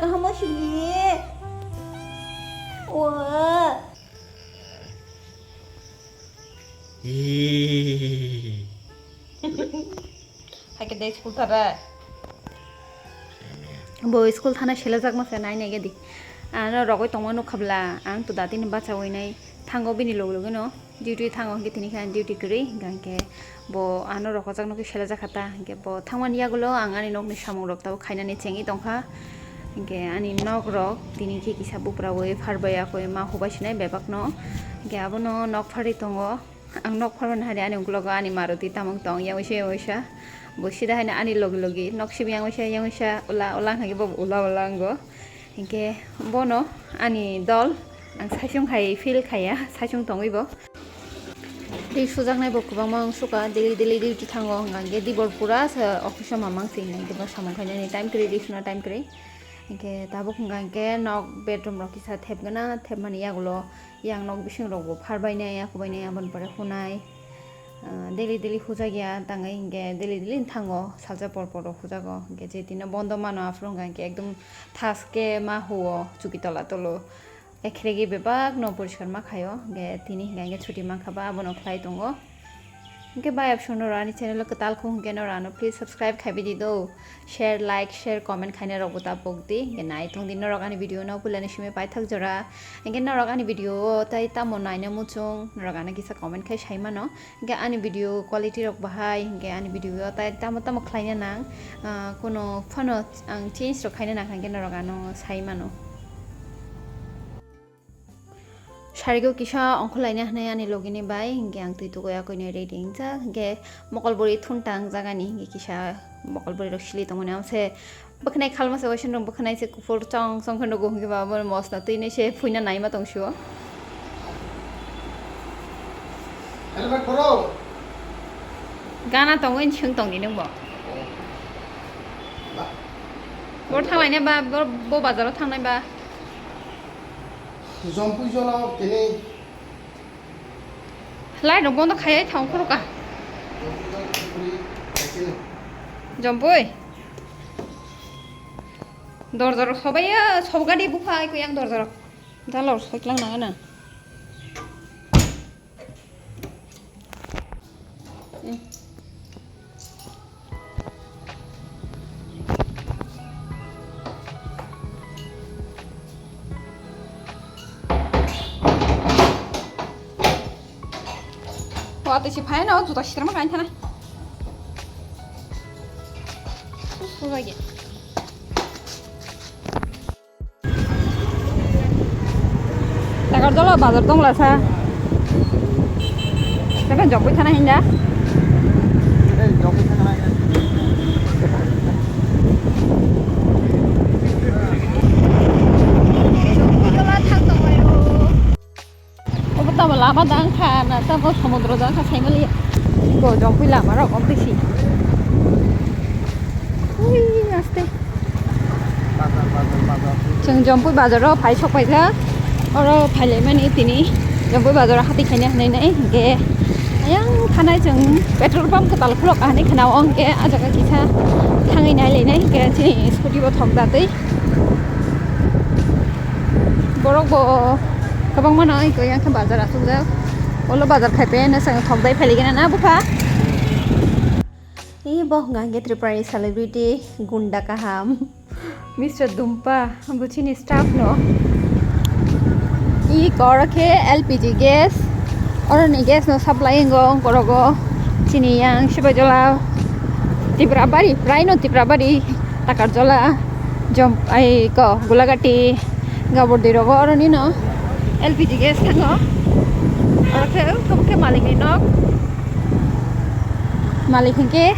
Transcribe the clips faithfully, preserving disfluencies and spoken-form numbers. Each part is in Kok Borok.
Hamo sini. Wah. Ih. Hai ke dei school thara. Bo school thana selajak ma se nai nai gedi. Ano rogoi tongma nukha bla, ang to datini bachawi nai thango bini loge loge no. Duty thango hingke tini khe ang duty kwrwi, hingka hingke bo ano rokojak nokhe selajak kha ta, hingke bo thangmani yagulo ang ani nokni samung rok tabuk khainani chengwi tongkha, hingke ani nok rok tini khe kisa buprawi pharbai akoi ma hubai sinai bebak no, hingke abono nok pharwi tongo, ang nok pharmani hari ani ukologo ani Maruti tamung tong yaui se yaui sa, bo sida haino ani logi logi nok simi yaui sa yaui sa ula ula hingke bo ula ula wngo. Hinkhe bono ani dol ang saichung hai feel khaiya, saichung tongwi bo. Tei sujaknai bo kwbangma wng suka, daily daily duty thango, hwnka hinkhe dibor pura se office o mamang se hinwi hinkhe bo samung khainani time kwrwi, tei suna time kwrwi. Hinkhe tabuk hwnka hinkhe nok bedroom rok kisa thepgana, thepmani yagulo yang nok bising rok bo pharbainai, yakubainai, aboni pore hunai. Ah, daily daily hujakya, tangwi hinkhe daily daily thango, salsa por por rok hujago, hinkhe je tino bondo mano aphuru hwnka hinkhe ekdom Thaske ma huo chuki tola tolo. Ekhregi bebak no poriskar ma khaio. Hingke tini hingke hingke chuti mankha ba abono khlai tongo. Hingke bayap song noro ani channel o kwtal khung hingke noro ano please subscribe khai bidi do. Share, like, share, comment khaina rok bo ta pok di. Hingke nai tong di norok ani video no pulani simi paithak jora. Hingke norok ani video o tai tamo naina muchung norok ano kisa comment khai sai mano. Hingke ani video quality rok bahai, hingke ani video o tai tamo tamo khlaina nang, ah, kuno phano ang change rok khaina nang kha, hingke norok ano sai mano. Sarigo kisa ongkhorlaina hinwi ani logini bai, hingke ang twi tugui akoino ready wngjak, hingke mokol bwrwi thunta wngjak ani, hingke kisa mokol bwrwi rok sili tongmani, amo se Bwkhanai khalma se waisa nwng bwkhanai se kuphur chong chong khe nugo hwnkhe ba bo mosla twi nai se phuina naima tong sio. Helmet phoro. Gana tongwi swng tong di nwng bo. Ba. Bo thanglaina ba bo, bo bazaro thangnai ba. Jompui jolo tini. Light rok bondo khai thang khoro ka. Jompui. Dorja rok sobai ya, sobgadi bupha ai ko yang dorja rok. Jala rok soi klang nang na. Hmm. Watwi se phai no, juta sitrama kain thana. Susu lagi. Takarjala bazar tongla sa. Tebe jokoi thana hinda. Obo tamo lama dang kha na, tamo somudro dang kha, saimali. Bo jongpui lama rok om bisi. Ui, aste. Chwng Jompui bazar o phai sok paijak. Oro phailaimani tini Jompui bazar o hati khaina hinwi nai hinkhe ayang thanai chwng petrol pump kwtal khulok ahani khna o hinkhe ah jaga kisa thangwi nai lainai hinkhe chini scooty bo thok da twi. Borok bo kwbangma no iko yang khe bazar asukjak. Olo bazar khai pe na chwng thok dai phailigena na bupha. Ee, bo hwnka hwnkhe Tripurani celebrity, gunda kaham, Mister Dumpa, bo chini staff no. Ee, oro khe L P G gas, oroni gas no supply wngo, ongkorogo chini yang Sibajola, Tiprabari, prai no Tiprabari, Takarjola, Jom-, ai ko, Gulagati, Gaburdui rogo, oroni no L P G gas thango, oro khe, abo khe malikni nok. Malik hinkhe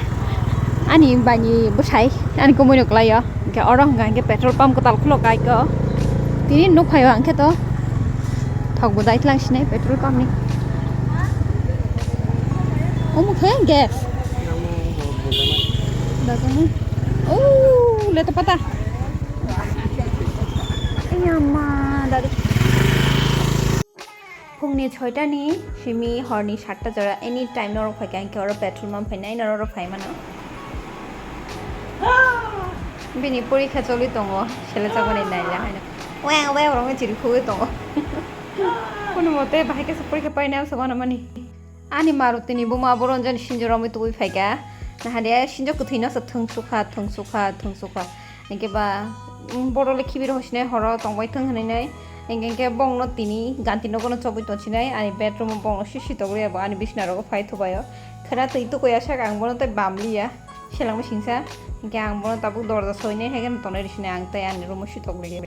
ani baini bwsai ani kumui no kwlaio. Hinkhe oro hwnka hinkhe petrol pump kwtal khulok kaiko. Tini nuk phaio hinkhe to thok bo dai tlang sinai petrol pump ni. Omo khe gas. Dajani. Oh, leto pata. Ayama, dadi. Phungni soitani simi horni satta jora any time norok phaikha hinkhe oro petrol pump phainai norok phai mano. Bini porikha choli tongo, sele chakmani naila haino. Weng weng rong chiri khugwi tongo. Kono mote bahai khe porikha paina sa wana mani. Ani Maruti ni buma boron jani sinjo romwi tubui phaikha. Nahade sinjo kwthwi no sa thungsukha, thungsukha, thungsukha. Hinkhe ba, mm, boro le khibir hosinai horo tongbai thung hinwi nai. Hinkhe hinkhe bongno tini ganti nogo no chobwi tongsinai. Ani bedroom o bongno sisi togwi abo ani bisna rogo phai thubaio. Khwna twi tukuya sak ang bono tei bamliya. Selengma singsa, hinkhe ang bono tabuk dorja soinai hai kheno tongnai rw sini ang tei ani room o sitok ligi.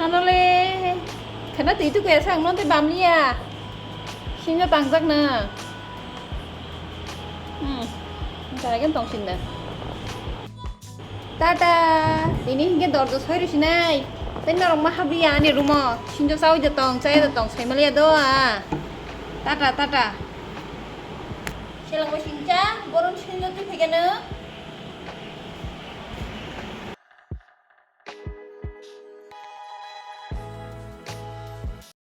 Anole, khwna twi tukuya sak no tei bamliya. Sinjo tangjak na. Hmm, jaga tong sinna. Tata, tini hinkhe dorja soi rw sinai. Tei norok ma habliya ani room o. Sinjo chaui da tong, chaya da tong, saimaliya do a. Tata, tata. Selengma singsa, boron sinjo twi phaikhe no.